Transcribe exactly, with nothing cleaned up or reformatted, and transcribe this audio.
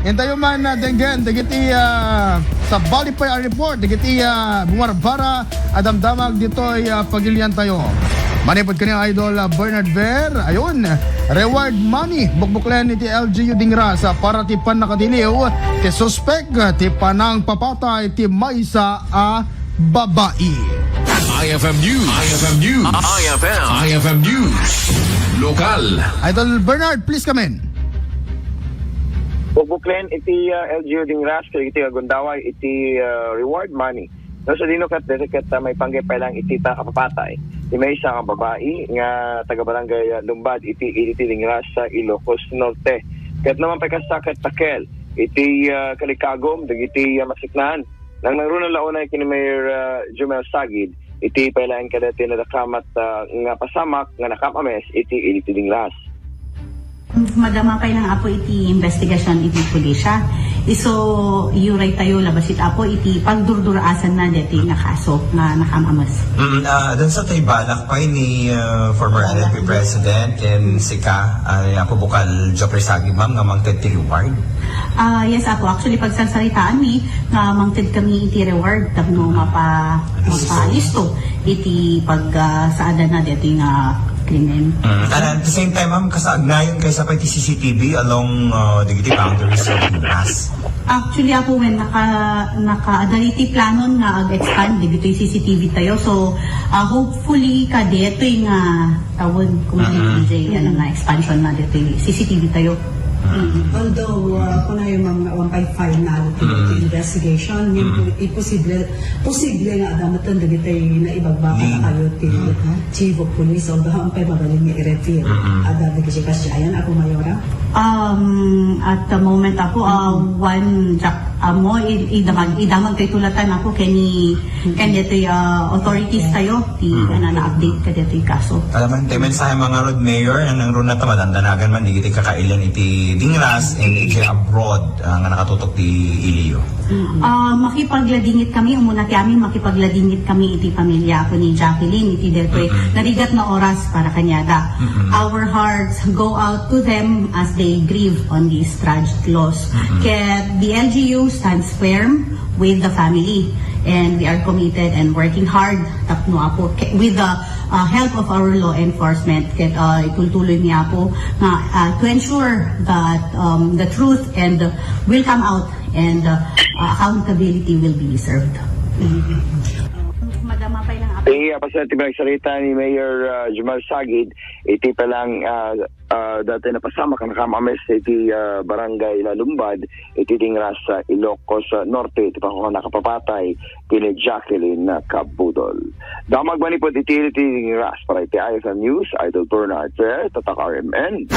Intayo man, ah, denggen dagiti, ah, sabali pay a report dagiti, ah, bumarbara a damdamag ditoy, ah, pagiliantayo. Manipud kaniak, Idol, ah, Bernard Ver, ayun, reward money bukbuklen iti L G U Dingras, ah, para ti pannakatiliw ti suspek, ah, ti panangpapatay ti maysa a babai. I F M News. I F M News. I F M. I F M News. Lokal. Idol Bernard, please come in. Bukbuklen iti, ah, L G U Dingras, ket iti agundaway iti, ah, reward money. No, sadino ket, diri ket, ah, maipanggep pay lang iti ta kapapatay. Ti maysa nga babai nga taga barangay, ah, Lumbad iti, iti Dingras sa Ilocos Norte. Ket naman pay kasta ket takel iti, ah, kalikagum dagiti, ah, masiknaan. Nangnangruna la unay ken ni Mayor, ah, Jomel Sagid, iti pay laeng kadaytoy nadakamat, ah, nga pasamak nga nakam-ames iti, iti Dingras. Madama pay lang, Apo, iti investigasyon iti pulisya. Isu, iyuray tayo labasit, Apo, iti pagdurduraasan na deti nga kaso nga nakam-ames. Mm, ah, dan sa tay balak pay ni, ah, former L N P President ken sika, ah, Apo Bukal Jeffrey Sagid, ma'am, nga mangted ti reward? Ah, yes, Apo. Actually, pagsarsaritaan mi nga mangted kami iti reward tapno mapa-, mapaalisto iti pag, ah, saadan na deti nga krimen. Mm. And at the same time, ma'am, kasaagnayon kaysa pay ti C C T V along, ah, dagiti boundaries of Pinas? Actually, Apo, when naka-, naka-, adda iti planon nga ag-expand dagitoy C C T V tayo. So, ah, hopefully, kadetoy nga tawen, kung Mm-mm. D J, ano nga, expansion na dito yung C C T V tayo. Mm-mm. Although, uh, kunayo, ma'am, nga one point five na iti Mm-mm. investigation, yung Mm-mm. pu-, posible, posible nga adda metten dagiti naibagbaka Mm. kayo ti Mm. chief of police, althow ang pay mabalin nga i-reveal. Mm-mm. Adda dagiti kasdiayan, Apo Mayora? Um, at the moment, Apo, uh, Mm. one, jak-, amo, i-, idamag, idamag kay tulatan, Apo, kay ni Ken detoy, ah, authorities tayo, ti, Mm. ano, na-update kadetoy kaso. Alam mo, ti mensahe, mga Rod Mayor, ang nangruna ta madandanagan man, digiti kakailian iti Dingras and iti abroad, ah, nga nakatutok ti iliyo. Mm. Ah, makipagladingit kami, umuna ti amin, makipagladingit kami iti pamilya ko ni Jacqueline, iti detoy, Mm-mm. narigat na oras para kanyada. Mm-mm. Our hearts go out to them as they grieve on this tragic loss. Mm-mm. Ket the L G U stands firm with the family. And we are committed and working hard tapno, Apo, ke-, with the, uh, help of our law enforcement, ket, uh, itultuloy mi, Apo, nga, uh, to ensure that, um, the truth and will come out and, uh, accountability will be served. Madama pay lang, Apo. Ti, uh, pasamak ti panagsarita ni Mayor, uh, Jomel Sagid, iti pay lang, uh, ah, dati napasamak a nakam-ames iti, ah, Barangay Lalumbad, iti Dingras, ah, Ilocos, ah, Norte, iti panguko nakapapatay ken ni Jacqueline Cabudol. Damag manipud iti, iti Dingras, para iti I F M News, Idol Bernard Fer, Tatak R M N.